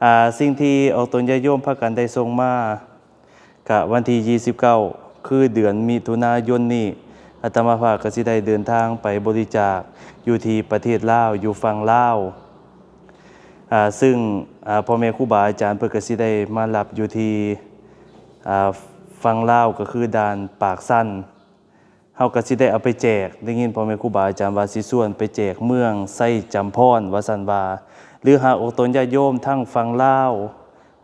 ອາ ສິ່ງທີ່ອອກຕົນຍາດໂຍມພາກັນໄດ້ສົ່ງມາ ກະວັນທີຊາວເກົ້າ ຄືເດືອນມິຖຸນາຍົນນີ້ ອາດຕະມາພາບກະຊິໄດ້ເດີນທາງໄປບໍລິຈາກຢູ່ທີ່ປະເທດລາວ ຢູ່ຝັ່ງລາວ ອາ ຊຶ່ງ ອາ ພໍ່ແມ່ຄູບາອາຈານເພິ່ນກະຊິໄດ້ມາຮັບຢູ່ທີ່ ອາ ຝັ່ງລາວ ກະຄືດ່ານປາກຊັນ. ເຮົາກະຊິໄດ້ເອົາໄປແຈກ ໄດ້ຍິນພໍ່ແມ່ຄູບາອາຈານວ່າຊິຊວນໄປແຈກເມືອງໄຊຈຳພອນ ວ່າຊັ້ນວ່າ ຫຼືຫາກອອກຕົນຍາດໂຍມທັງຝັ່ງລາວ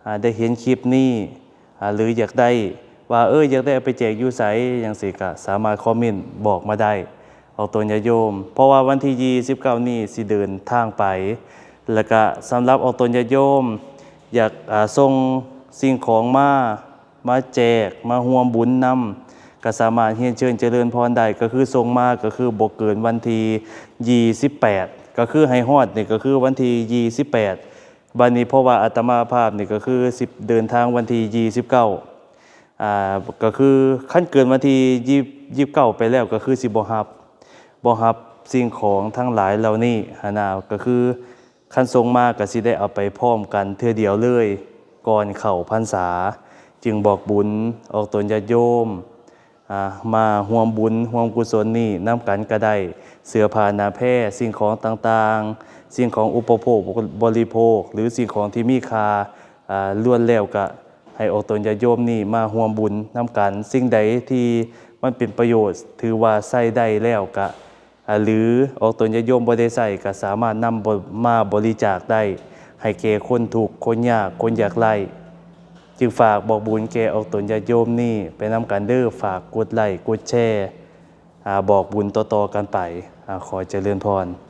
ອາ ໄດ້ເຫັນຄລິບນີ້ ອາ ຫຼືຢາກໄດ້ວ່າ ເອີ ຢາກໄດ້ເອົາໄປແຈກຢູ່ໃສ ຈັ່ງຊີ້ ກະສາມາດຄອມເມັນບອກມາໄດ້ ອອກຕົນຍາດໂຍມ ເພາະວ່າວັນທີຊາວເກົ້ານີ້ຊິເດີນທາງໄປ ແລະກະສຳລັບອອກຕົນຍາດໂຍມ ຢາກ ອາ ສົ່ງສິ່ງຂອງມາ ມາແຈກ ມາຮ່ວມບຸນນຳ ກະສາມາດຮຽນເຊີນຈະເລີນພອນໄດ້ ກະຄືສົ່ງມາ ກະຄືບໍ່ເກີນວັນທີຊາວແປດ ກະຄືໃຫ້ຮອດນີ້ ກະຄືວັນທີຊາວແປດ ບາດນີ້ເພາະວ່າອາດຕະມາພາບນີ້ ກະຄືຊິເດີນທາງວັນທີຊາວເກົ້າ ອາ ກະຄືຄັນເກີນວັນທີຊາວເກົ້າໄປແລ້ວ ກະຄືຊິບໍ່ຮັບ ບໍ່ຮັບສິ່ງຂອງທັງຫຼາຍເຫຼົ່ານີ້ຫັ້ນນະ ກະຄື ຄັນສົ່ງມາກະຊິໄດ້ເອົາໄປພ້ອມກັນເທື່ອດຽວເລີຍ ກ່ອນເຂົ້າພັນສາ ຈຶ່ງບອກບຸນອອກຕົນຍາດໂຍມ ອາ ມາຮ່ວມບຸນຮ່ວມກຸສົນນີ້ນຳກັນກະໄດ້ ເສື້ອຜ້າໜ້າແພ ສິ່ງຂອງຕ່າງໆ ສິ່ງຂອງອຸປະໂພກບໍລິໂພກ ຫຼືສິ່ງຂອງທີ່ມີຄ່າ ອາ ລ້ວນແລ້ວກະໃຫ້ອອກຕົນຍາດໂຍມນີ້ມາຮ່ວມບຸນນຳກັນ ສິ່ງໃດທີ່ມັນເປັນປະໂຫຍດ ຖືວ່າໃຊ້ໄດ້ແລ້ວກະ ອາ ຫຼືອອກຕົນຍາດໂຍມບໍ່ໄດ້ໃຊ້ ກະສາມາດນຳ ມາບໍລິຈາກໄດ້ ໃຫ້ແກ່ຄົນທຸກ ຄົນຍາກ ຄົນຢາກໄຮ້ ຈຶ່ງຝາກບອກບຸນແກ່ອອກຕົນຍາດໂຍມນີ້ໄປນຳກັນເດີ ຝາກກົດໄລ້ກົດແຊ ອາ ບອກບຸນຕໍ່ໆກັນໄປ ອາ ຂໍຈະເລີນພອນ.